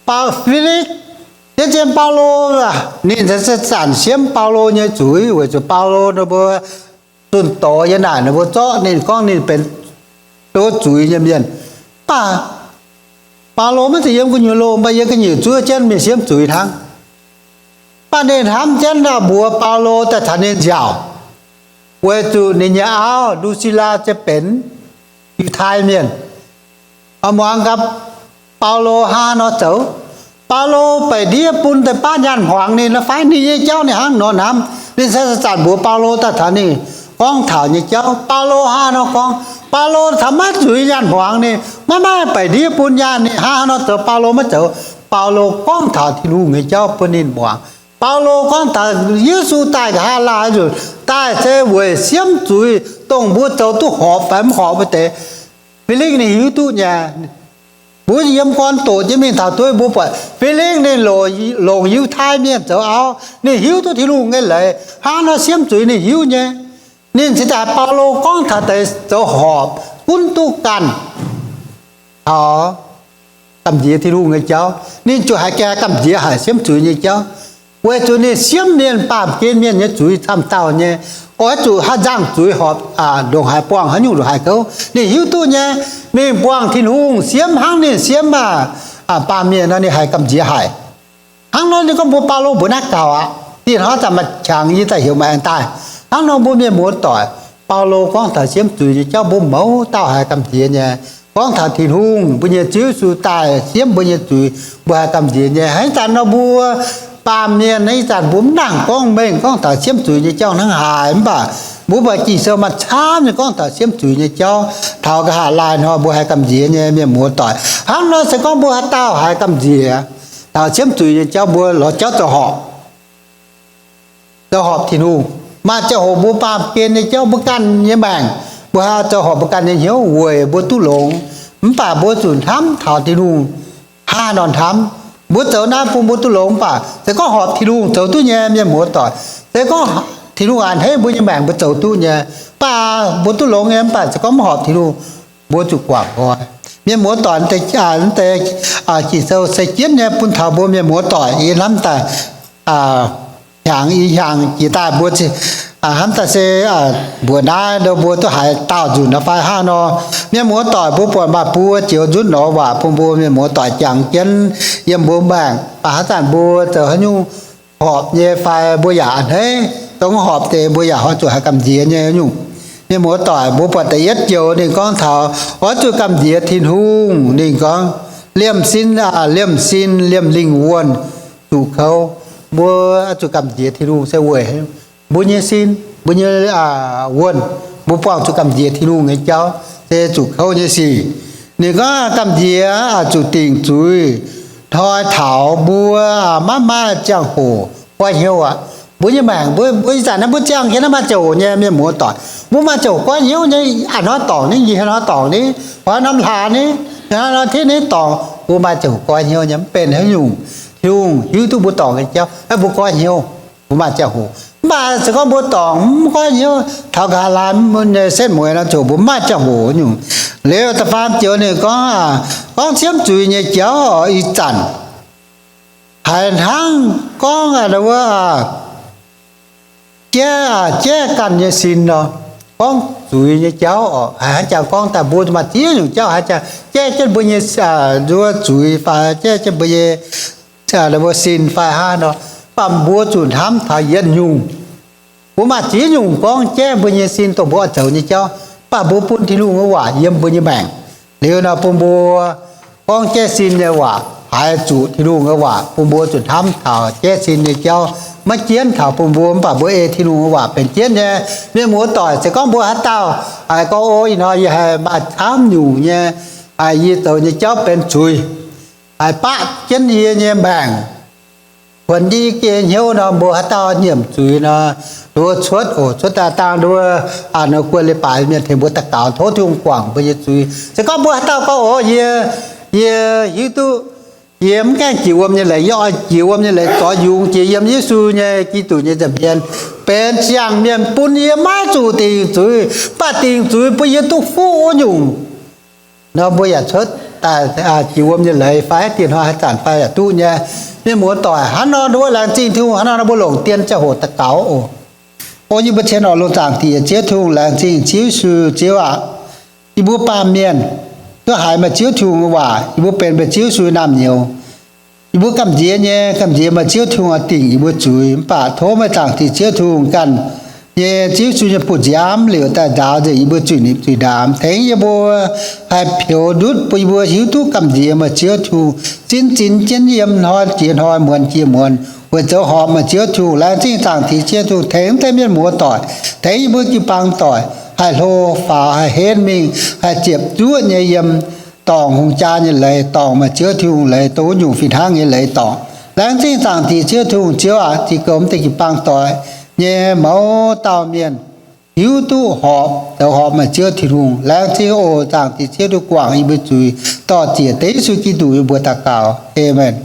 Bau, Filix, zien-zien Baulo, ninh se zanc siemv Baulo nyei zuiz weic zuqc Baulo ninh mbuo zunh doz yiem naaic ninh mbuo zorqv ninh gorngv ninh benx duqv zuiz nyei mienh. Mv baac Baulo maiv zeiz yiem gu'nyuoz loh, mv baac yiem ga'nyiec zuov jienv mingh siemv zuiz hnangv. Mv baac ninh hnamv jienv mbuox Baulo daaih caux ninh nziaauc, weic zuqc ninh nyei auv Ndu^si^laa se benx Yiutai Mienh. Muangx gaax Baulo hnangv haaix nor zoux. Baulo baic ndiev bun deix baav nyaanh hmuangx ninh fai? Ninh nyei jauv ninh hnangv nor hnamv. Ninh se zanc mbuox Baulo daaih taux ninh gorngv taux nyei jauv. Baulo hnangv haaix nor gorngv? Baulo taux maiv zuiz nyaanh hmuangx ninh, maiv maaih baic ndiev bun nyaanh ninh, hnangv haaix nor zoux Baulo maiv zoux? Baulo gorngv taux Tin-Hungh nyei jauv bun ninh muangx. Baulo gorngv taux Yesu daaih nqa'haav laanh nzunc daaih se weic siemv zuiz, dongh mbuo zoux duqv horpc fai mv horpc wuov deix. Filix ninh hiuv duqv nyei. Mbuo yiem gorn doqc jienv mingh taux dueiv mbuo buatc Filix ninh longc Yiutai Mienh zoux auv, ninh hiuv duqv Tin-Hungh nyei leiz, hnangv nor siemv zuiz ninh hiuv nyei. Ninh cingx daaih Baulo gorngv taux deix zoux horpc gunv duqv ganh taux gamh nziex Tin-Hungh nyei jauv, ninh ziouc haiz ganh gamh nziex haic siemv zuiz nyei jauv. Weic zuqc ninh siemv mienh baamh gen mienh nyei zuiz camv dauh nyei, oix zuqc haaix nzangc zuiz horpc, ndongc haaix buangh haaix nyungc ndongc haaix kouv ninh hiuv duqv nyei. Mingh buangh Tin-Hungh siemv hnangv ninh siemv baamh mienh nor ninh haiz gamh nziex haic. Hnangv nor ninh gorngv mbuox Baulo mbuox naaiv gaux aqv. Dih hnoi zanc maaih qangx yie daaih heuc meih aengx daaih. Hnangv nor mbuo mienh muoz-doic, Baulo gorngv taux siemv zuiz nyei jauv mbuo mouz dauh haiz gamh nziex nyei. Gorngv taux Tin-Hungh, mbuo nyei Ziouv Yesu daaih siemv mbuo nyei zuiz, mbuo haiz gamh nziex nyei. Hnangv ih zanc nor mbuo baamh mienh, ih zanc mbuo mv nangc gorngv mengh gorngv taux siemv zuiz nyei jauv hnangv haaix, mv baac mbuo buatc Ging-Sou maaih camv nyei gorngv taux siemv zuiz nyei jauv. Taux nqa'haav laai hnoi mbuo haiz gamh nziex nyei, mienh muoz-doic. Hnangv nor se gorngv mbuo haaix dauh haiz gamh nziex taux siemv zuiz nyei jauv, mbuo lorz jauv zoux horpc. Zoux horpc Tin-Hungh. Maaih ziangh hoc mbuo baamh gen nyei jauv mbuo ganh nyei maengc, mbuo haih zoux horpc mbuo ganh nyei hnyouv weic mbuo duqv longx. Mv baac mbuo zuqc hnamv taux Tin-Hungh hnangv haaix nor hnamv. Mbuo zoux naaiv bun mbuo duqv longx, mv baac se gorngv horpc Tin-Hungh zoux duqv nyei, mienh muoz-doic. Se gorngv Tin-Hungh a'hneiv mbuo nyei maengc mbuo zoux duqv nyei. Mv baac mbuo duqv longx nyei, mv baac se gorngv mv horpc Tin-Hungh, mbuo zuqc guangc nqoi. Mienh muoz-doic, deix Ging-Sou se jienv nyei bun taux mbuo mienh muoz-doic. Yie hnamv daaih hnyangx, ih hnyangx jiex daaih mbuo hnamv daaih se mbuoqc naaiv ndo mbuo duqv haiz daauh nzunc nor fai hnangv nor. Mienh muoz-doic, mbuo buatc maaih buo joux nzutv norm waac bun mbuo mienh muoz-doic jangx jienv yiem mbuo maengc. Mv baac haaix zanc mbuo zoux haaix nyungc horpc nyei fai mbuo yaac a'hneiv, dongh horpc deix mbuo yaac oix zuqc haiz gamh nziex nyei nyungc. Mienh muoz-doic, mbuo buatc da'yietv joux ninh gorngv taux oix zuqc gamh nziex Tin-Hungh. Ninh gorngv liemh sin, liemh sin, liemh lingh wuonh zuqc kouv. Mbuo oix zuqc gamh nziex Tin-Hungh se weic mbuo nyei sin, mbuo nyei wuonh, mbuo buangh zuqc gamh nziex Tin-Hungh nyei jauv se zuqc kouv nyei sic. Ninh gorngv gamh nziex zuqc dingc zuiz, hnoi taux mbuo maiv maaih ziangh hoc goiv hnyouv aqv. Mbuo nyei maengc, mbuo, mbuo ih zanc naaiv mbuo ziangh jienv naaiv maaih ziangh hoc nyei mienh muoz doic, mbuo maaih ziangh hoc goiv hnyouv nyei. A'hnoi dorngc ni, nyic hnoi dorngc ni, hnoi norm hlaax ni, hnoi norm titv ni dorngc, mbuo maaih ziangh hoc goiv hnyouv nyei. Mv benx haaix nyungc, Tin-Hungh hiuv duqv mbuo dorngc nyei jauv, mbuo goiv hnyouv, mbuo maaih ziangh hoc. Mv baac se gorngv mbuo dorngc mv goiv hnyouv, taux nqa'haav laai nyei setv mueiz nor, ziouc mbuo mv maaih ziangh hoc nyungc. Liuz da'faam joux ninh gorngv, gorngv ciemv zuiz nyei jauv oc, ih zanc haiz hnangv gorngv wuov jaiv, jaiv ganh nyei sin nor. Gorngv zuiz nyei jauv oc, haiz haaix jangx gorngv daaih mbuo maaih ziex nyungc jauv haaix jangx jaiv jienv mbuo nyei nduov zuiz fai jaiv jienv mbuo nyei mbuo sin fai hnangv nor, mv baac mbuo zuqc hnamv taux yietc nyungc. Mbuo maaih ziex nyungc gorngv jaiv mbuo nyei sin dongh mbuo oix zoux nyei jauv, mv baac mbuo bun Tin-Hungh nyei waac yiem mbuo nyei maengc. Liuz nor bun mbuo gorngv jaiv sin nyei waac haiz zuqc Tin-Hungh nyei waac bun mbuo zuqc hnamv taux jaiv sin nyei jauv maiv jienv taux bun mbuo, mv baac mbuo ei Tin-Hungh nyei waac benx jienv nyei. Mienh muoz doic, se gorngv mbuo haaix dauh haiz gorngv, o, ih hnoi yie haiz maaih camv nyungc nyei, haiz yie zoux nyei jauv benx zuiz, haiz baqv jienv yie nyei maengc, kuonx yie nyei hnyouv nor, mbuo haaix dauh nyiemc zuiz nor, nduov cuotv oc, cuotv daaih dangh nduov guon leiz-baaix mienh tengx mbuo daux gaux tov Tin-Hungh guangc mbuo nyei zuiz. Se gorngv mbuo haaix dauh gorngv, o, yie, yie hiuv duqv yie mv gaengh jiex wuom nyei leiz, yie oix jiex wuom nyei leiz zorx yungz jiex yiem Yesu nyei, Giduc nyei nza'hmien benx ziangh mienh bun yie maiv zuqc dingc zuiz, mv baac dingc zuiz bun yie duqv fuqv wuov nyungc nor, mbuo yaac cuotv daaih jiex wuom nyei leiz fai diex hnoi haaix zanc fai yaac duqv nyei. Mienh muoz doic, hnangv nor nduov laengz zingh Tin-Hungh, hnangv nor nor mbuo longc dien ziangh hoc daux gaux oc. O yie mbuo cien oix longc zaangc Diex Ziouv Tin-Hungh, laengz zingh Ziouv Yesu. Ziouv aac, yie mbuo baamh mienh duqv haiz meih Ziouv Tin-Hungh nyei waac, yie mbuo benx meih Ziouv Yesu nyei naamh nyouz. Yie mbuo gamh nziex nyei, gamh nziex meih Ziouv Tin-Hungh oix dingc yie mbuo zuiz, mv baac tov meih zaangc Diex Ziouv Tin-Hungh ganh nyei Ziouv Yesu nyei buoz-nziaamv liouc daaih nzaaux nzengc yih mbuo zuiz-nipc zuiz-ndaamv, tengx yie mbuo haih peux ndutv bun yie mbuo hiuv duqv gamh nziex meih Ziouv Tin-Hungh, zin zinx jienv yiem hnoi jiex hnoi, muonz jiex muonz, weic zoux horpc meih Ziouv Tin-Hungh. Laengz zingh zaangc Diex Ziouv Tin-Hungh tengx deix mienh muoz doic, tengx yie mbuo jiu-baang doic haih hlo faaux, haih henv mingh, haih ziepc zuoqv nyei yiem dorngc hungh jaa nyei leiz, dorngc meih Ziouv Tin-Hungh leiz, dongh wuov nyungc fih hnangv nyei leiz dorngc. Laengz zingh zaangc Diex Ziouv Tin-Hungh. Ziouv aac, zinh goux mv deix jiu-baang doic nyei mouz dauh mienh hiuv duqv horpc, zoux horpc meih Ziouv Tin-Hungh. Laengz zingh oc. Zaangc Diex Ziouv Tin-Hungh, guangc yie mbuo zuiz, dorh ziec deix Yesu Giduc yie mbuo daux gaux. Aamen.